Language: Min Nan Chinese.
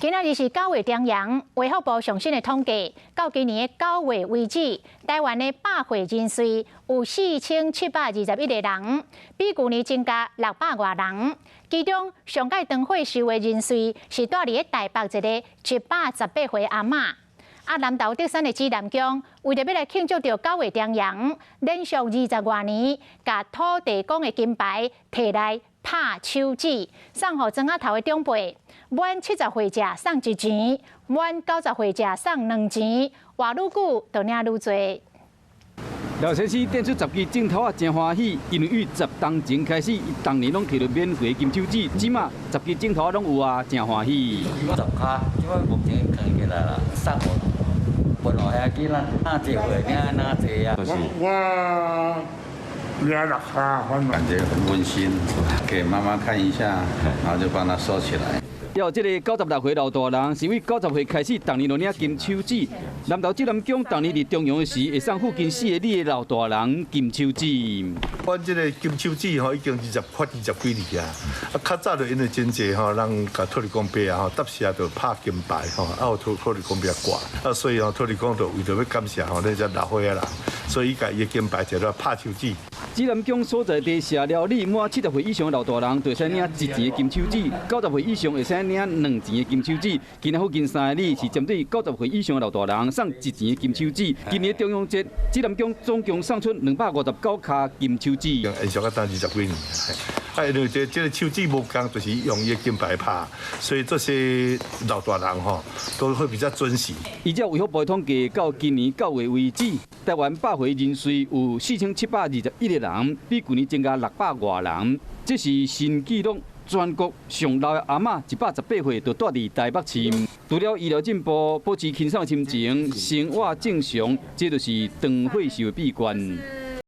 今仔日是九月重陽，衛福部上新的統計，到今年的9月為止，台灣的百歲人數有4721個人，比舊年增加600外人。其中上蓋長歲壽的人數是蹛佇咧台北一个118歲阿嬤。啊，南投竹山的紫南宮為著欲來慶祝著九月重陽，連續20外年，共土地公的金牌提來拍手指，送予莊仔頭的長輩。滿70歲者送一錢，滿90歲者送兩錢，活愈久就領愈濟。老先生展出10支鏡頭仔，真歡喜，因為於10冬前開始，伊逐年攏提著免費金手指，這馬10支鏡頭仔攏有啊，真歡喜。 10跤，這擺目前看起來啦，送予分予遐囡仔，哪濟歲領哪濟啊。我領六跤，感覺很溫馨，給媽媽看一下，然後就幫她收起來。有這个96歲老大人，是為90歲開始，逐年都領金手指。南投紫南宮逐年佇重陽時，會送附近四个里的老大人金手指。阮這个金手指吼，已經二十發20幾年啊。啊，較早就因為真濟吼，人共土地公伯啊吼，答謝就拍金牌吼，啊予土地公伯掛。啊，所以吼，土地公就為著欲感謝吼，恁遮老歲仔人，所以伊共伊的金牌摕來拍手指。紫南宮所在地社寮里滿70歲以上的老大人，就會使領一錢的金手指；90歲以上會使領兩錢的金手指。今仔附近三个里是針對90歲以上的老大人送一錢的金手指。今年重陽節，紫南宮總共送出259跤金手指。延續到20幾年。啊，因為這個手指無仝，就是用伊的金牌拍，所以這些老大人吼都會比較珍惜。依照衛福部統計，到今年9月為止，台灣百歲人數有4721個人，比舊年增加600外人，這是新紀錄。全國上老的阿嬤118歲，就蹛佇台北市。除了醫療進步，保持輕鬆心情，生活正常，這就是長歲壽的秘訣。